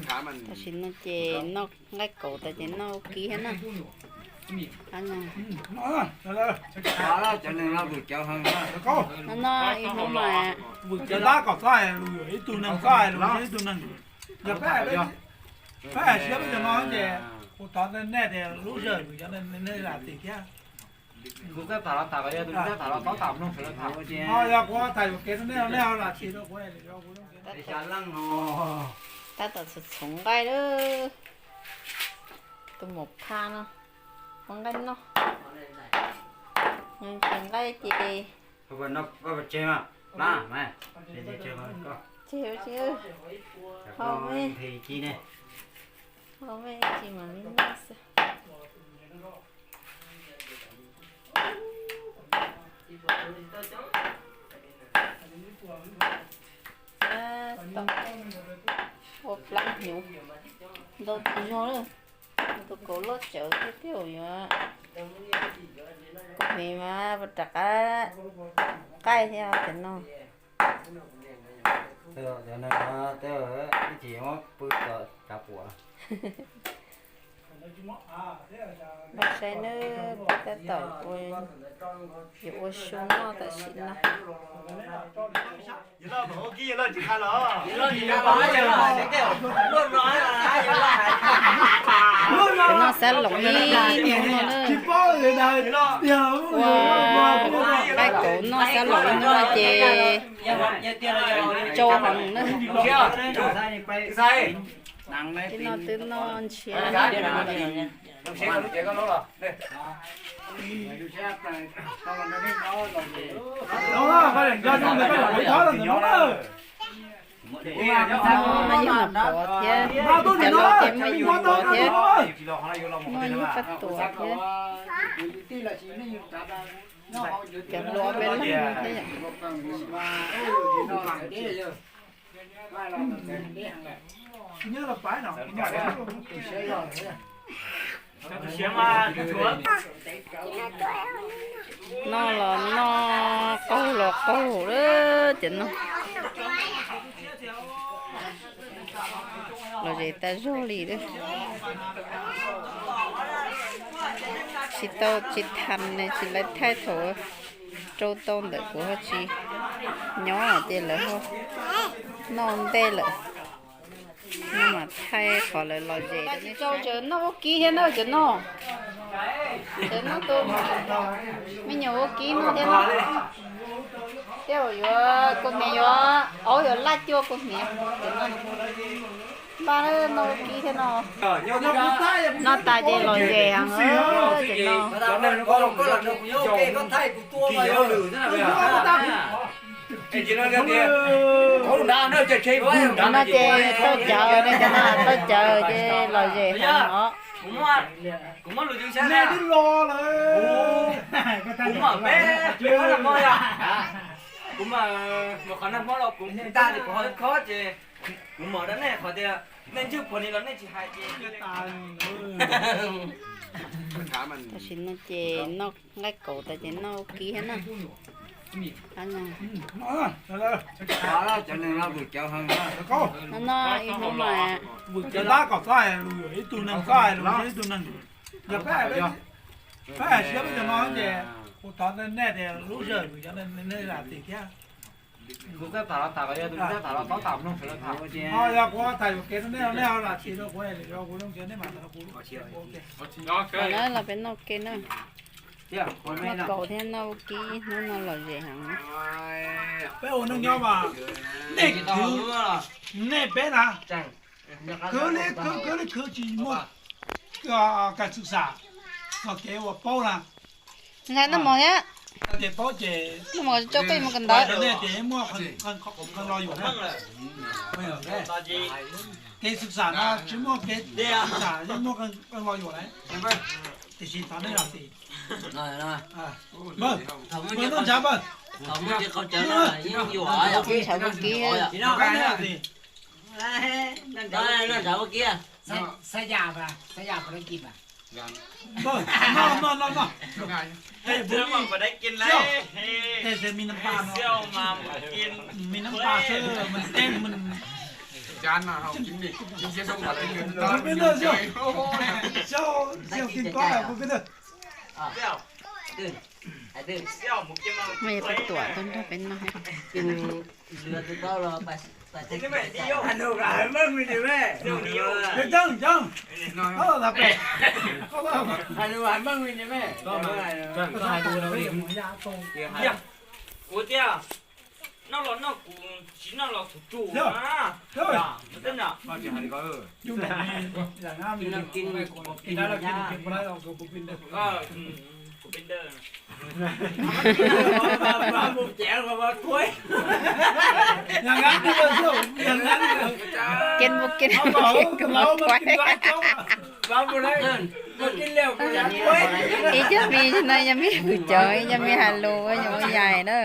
Tam sim no ces noj nqaij kaus tas ces noj kib thiab na. No no ib hnub mas ib tug neeg txhob hais lus ib tug neeg, yog peb hais siab peb cov no ces kuv thov nej tias lub sij hawm yog nej lam txim thiab. Kuv txawj tham los tham, yog tus txawj tham los txhob tham mloog sawv daws tham. Yog kuv tham yuam kev rau nej, nej ho lam txim rau kuv. Tab tom txhoov txhoov nqaij lawm. Tus maum phaj no ua nqaij noj. Nqaij ces tseg, tseg, ho me tsis mam li noj xwb. Tab tom ua plaub hnyuv ntau tus zog lawm. Tus kaus loj tsawv thiab, tej zaum yuav kuv hmiv mas rov qab qaij thiab cov no. Cov no tej ib chim muab pw tom tsav puam. Npaj saib nawb, peb tab tom yuav ua su noj tam sim no. Noj xab laum ib hnub no na. Ua nqaij kauv noj xab laum ib hnub no ces tsau heev na. Twb noj twb noj ntshiab. Muaj ib pab tuam thiab, cov laus ces muaj ib pab tuam thiab, muaj ib pab tuam thiab. Cov hluas peb leeg no thiab yom. Noj los noj, qaug los qaug lawm cov no. Los zem tas zog li lawm. Tsis tau tsis tham ne, tsis lawv thaij thaum rau tau ntawm kuv ho tsis nyob ces lawv ho noj ntej lawm. No mas thaij qhov lawv los zem. Tsau tseem noj vaub kib thiab na cov no. Tseem noj tus me nyuam vaub kib no thiab no. Tej zaum yuav kuv hniav yuav, aub yuav laj cuag kuv hniav. Npaj noj vaub kib thiab no. Noj tas ces los zem heev cov no. No ces tau cawv ne, cov no tau cawv ces los zem heev os. Kuv muaj lus, kuv muaj peb, peb qhov nag hmo yog, kuv mas qhov nag hmo los kuv ntaj ces kuv ho khob ces kuv mam rau nej qhov tias nej ntswj puag ni los nej tsis hais ces. Tam sim no ces noj nqaij kauv tas ces noj kib thiab na. No no ib hnub mas ib tug neeg txhob hais lus ib tug neeg, yog peb hais siab peb cov no ces kuv thov nej tias lub sij hawm yog nej lam txim thiab. Kuv txawj tham los tham, yog tus txawj tham los txhob tham mloog sawv daws tham. Yog kuv tham yuam kev rau nej, nej ho lam txim rau kuv, kuv zoo siab nej mam tham rau kuv. Los peb noj ke na. Noj kauv thiab noj kib hnub no los zem heev. Peb ua neej nyob mas nej khwv, nej peb na, khwv li khwv, khwv li khwv tsis muaj kas xwm xam txog kev uas paub na. Ntshai noj mov thiab. Ces paub ces noj mos tso koj mus kawm ntawv. Nej ces muaj qee lo yuam na. Kev xwm xam no tsis muaj kev xwm xam yeej muaj qee lo yuam lawm. Tiam sis thov nej los txim. Npawg, npawg noj ntshav npawg. Noj ntshav vaub kib. Xab yam mas, xab yam puas dab kis mas. No, no, no, no. Ê, bố Ê, ê, ê, ê, mi năm ba no. Mi năm ba xưa, mình tên mình Chán mà không kín đi. Kín chiếc sông vào đấy. Không biết đâu, Siêu. Siêu, Siêu kinh quá là không biết đâu. Mày phải tuột tao ra bên nó. Hnub no hais meej li ne me. Coob coob. Hnub no hais meej li ne me. Hnub no hais meej li ne me. Kuv tias noj los noj, kuv tsis noj los kuv tsuj na. Kuv pin dawb. Ken mus ken ken mus quay. Ib cov me no yog me kuv cov, yog me has lus ua yog ua yais na.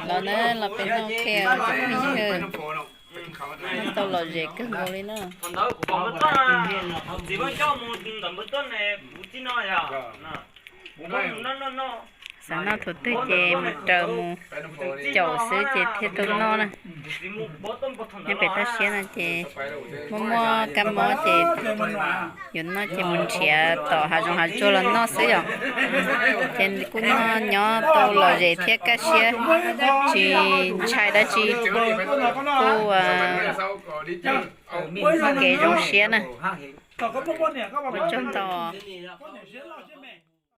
Los na, los pem no qhia cov phooj ywg, noj tau lom zem kawg nkaus li na. Xav noj thaum twg ces mus raws mus caum xwb ces thiaj tau noj na. Nyob pem toj siab no ces muaj muaj kab mob ces yuav noj ces mus nrhiav tom hav zoov hav tsuag los noj xwb yom. Ces kuj noj nyob tau lom zem thiab kaj siab, tsis ntshai dab tsi, kuj muaj kev zoo siab na. Ua tsaug ntau.